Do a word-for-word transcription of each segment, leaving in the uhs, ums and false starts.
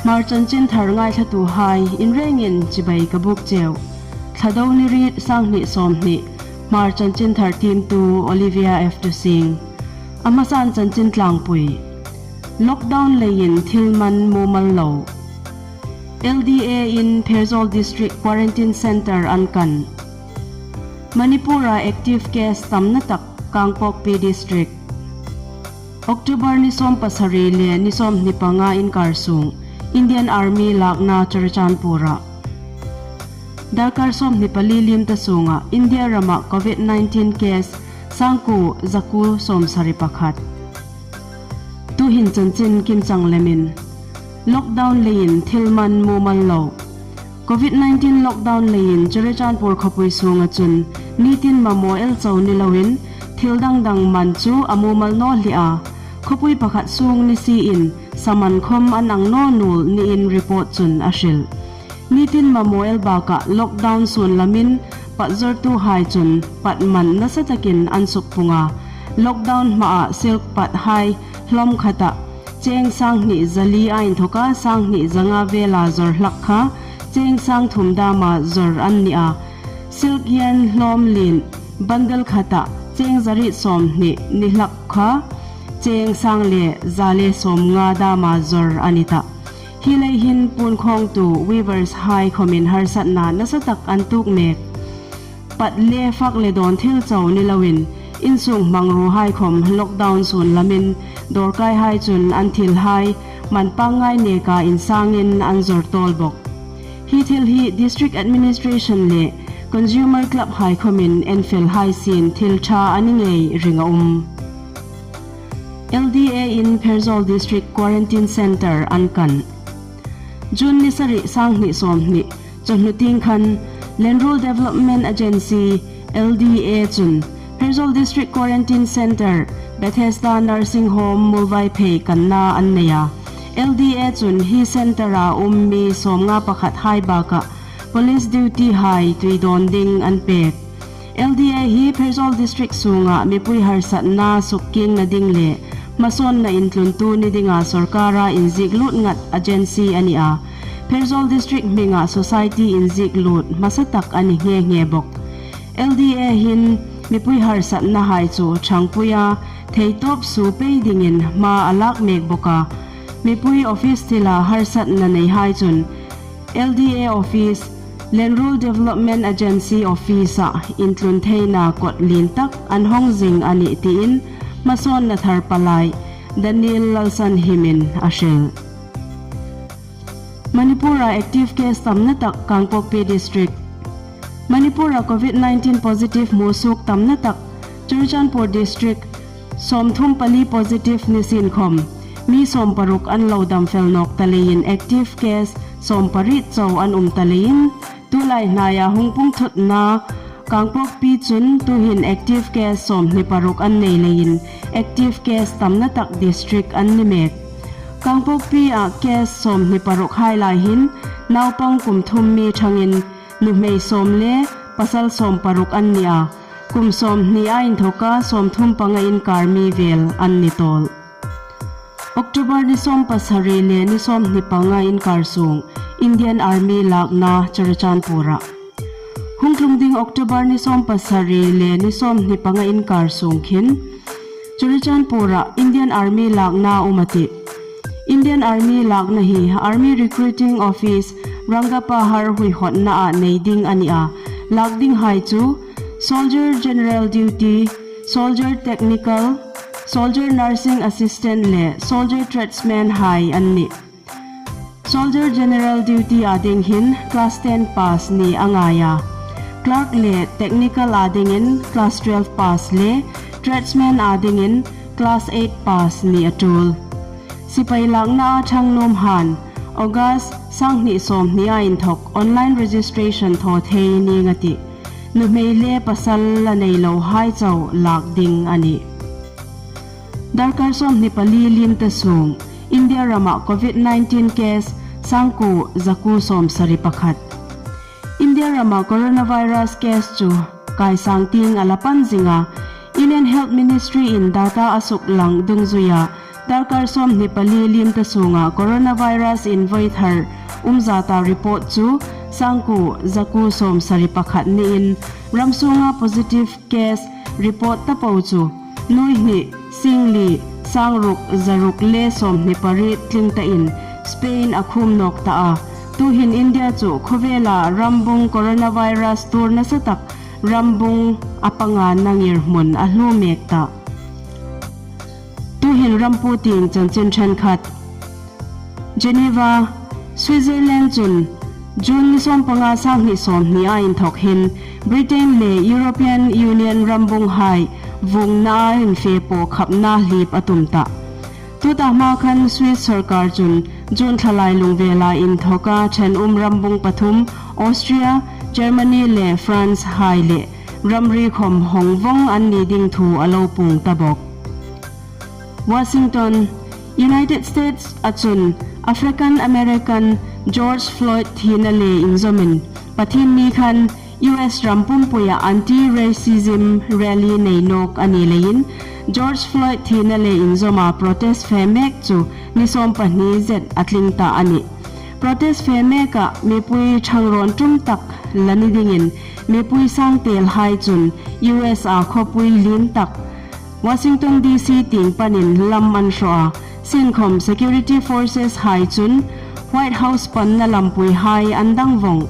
Hmar chanchinthar ngaithlatuhai inrengin chibai ka buk cheu. Thlado ni riet, sanghni sawmhni. Hmar chanchinthar tiemtu Olivia F. Tusing. A hmasan chanchin tlangpui. Lockdown leiin thil man mumal lo. L D A in Pherzawl District Quarantine Centre an kan. Manipur-a active case tamna tak Kangpokpi District. October ni sawm pasari le ni sawmhni panga inkar sung Indian Army lakna Churachandpur-a. Darkar sawmhni pali liem ta sunga India rama Covid nineteen case sangkuo zakuo sawmsari pakhat. Tuhin chanchin kimchang lemin. Lockdown leiin thil man mumal lo. Covid nineteen lockdown leiin Churachandpur khawpui sunga chun nitin mamaw el chau ni loin thil dang dang man chu a mumal naw hle a. Khawpui pakhat sung ni siin saman khom an ang naw nuol niin report chun a hril. Nitin mamaw el bakah lockdown sun lamin pat zawrtuhai chun pat man nasa takin an sukpung a. Lockdown hmaa silk pathai hlawm khata cheng sanghni zali a inthoka sanghni zanga vela zawr hlak kha cheng sangthum dama zawr an ni a. Silk yarn hlawm lien bundle khata cheng zariet sawmhni ni hlak kha cheng sang le za le sawmnga dama zawr a ni ta. Hi lei hin punkhawngtu weavers hai khomin harsatna nasa tak an tuok mek. Pat le fak le dawn thil chau ni loin, insung hmangruohai khom lockdown sun lamin dawrkaihai chun an thilhai man pangngai neka insangin an zawr tawl bok. Hi thil hi District Administration le Consumer Club hai khomin enfel hai sien thil ṭha a ni ngei ring a um. L D A in Pherzawl District Quarantine Centre an kan. June ni sari sanghni sawmhni, chawhnu tieng khan Lenruol Development Agency, L D A chun Pherzawl District Quarantine Centre, Bethesda Nursing Home, Muolvaiphei kanna an nei a. L D A chun hi centre-a um mi sawmnga pakhat hai bakah police duty hai tui dawn ding an pek. L D A hi Pherzawl District sunga mipui harsatna sukkiengna ding le hmasawnna intluntu ni dinga sawrkara inziek lut ngat agency a ni a. Pherzawl District hminga society inziek lut hmasa tak a ni nghe nghe bok. L D A hin mipui harsatnahai chu ṭhangpuia theitawp suo pei dingin hma a lak mek bok a. Mipui office thila harsatna neihai chun L D A office, Lenruol Development Agency office-a intlun theina kawt lien tak an hawng zing a nih tiin hmasawnna thar palai Daniel Lalsanhimin a hril. Manipur-a active case tamna tak Kangpokpi District. Manipur-a Covid nineteen positive hmusuok tamna tak Churachandpur District sawmthum pali positive ni sien khom mi sawmparuk an lo dam fel nawk ta leiin active case sawmpariet chau an um ta leiin tulai hnaia hung pung thutna Kangpokpi chun tuhin active case sawmhni paruk an nei leiin active case tamna tak district an ni mek. Kangpokpi-a case sawmhni paruk hai lai hin naupang kum thum mi ṭhangin nuhmei sawm le pasal sawmparuk an ni a, kum sawmhni a inthoka sawmthum panga inkar mi vel an ni tawl. October ni sawm pasari le ni sawmhni panga inkar sung Indian Army lakna Churachandpur-a. Hung tlung ding October ni sawm pasari le ni sawmhni panga inkar sung khin Churachandpur-a Indian Army lakna um a tih. Indian Army lakna hi Army Recruiting Office Rangapahar huihotnaa nei ding a ni a. Lak dinghai chu Soldier General Duty, Soldier Technical, Soldier Nursing Assistant le Soldier Tradesman hai an nih. Soldier General Duty a ding hin Class ten pass ni a ngai a. Clerk le Technical a dingin Class twelve pass le Tradesman a dingin Class eight pass ni a ṭul. Sipai lakna a ṭhang nuom han, August sanghni sawmhni a inthok online registration thaw thei ning a tih. Nuhmei le pasal la nei lo hai chau lak ding a nih. Darkar sawmhni pali liem ta sung, India rama Covid nineteen case sangkuo zakuo sawmsari pakhat. India rama coronavirus case chu kaisang tieng a la pan zing a, Union Health Ministry-in data a suklang dungzuia Darkar sawmhni pali liem ta sunga coronavirus invawi thar um zata report chu sangkuo zakuo sawmsari pakhat niin, ram sunga positive case report ta po chu nuoi hni singli sangruk zaruk le sawmhni pariet tling ta in Spain a khum nawk ta a. Tuhin India chu khawvela rambung coronavirus tuor nasa tak rambung a panga nangir hmun a hlu mek ta. Tuhin rampu tieng chanchin ṭhenkhat. Geneva, Switzerland chun June ni sawmpanga sanghni sawmhni a inthawk hin Britain le European Union rambunghai vuongna a infe po khapna hlip a tum ta. Tuta hma khan Swiss sawrkar chun June thla lai lungvela inthawka ṭhenum rambung pathum, Austria, Germany le France hai le ramri khawm hawng vawng an ni ding thu a lo puong ta bawk. Washington, United States a chun African American George Floyd thina le inzawmin Pathienni khan U S ram pumpuia anti-racism rally nei nawk a ni leiin George Floyd thina le inzawma protest fe mek chu ni sawmpahni zet a tling ta a nih. Protest fe meka mipui ṭhang rawn ṭum tak la ni dingin mipui sangtelhai chun U S a khawpui lien tak Washington D C tieng panin lam an hraw a, sienkhawm security forces hai chun White House panna lampuihai an dang vawng.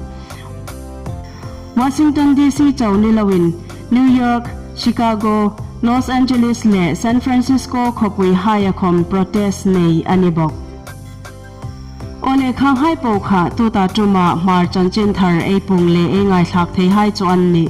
Washington D C chau ni loin New York, Chicago, Los Angeles le San Francisco khawpuihaia khawm protest nei a ni bawk. Aw le, khanghai po kha tuta ṭuma Hmar chanchin thar ei puong le ei ngaithlak theihai chu an nih.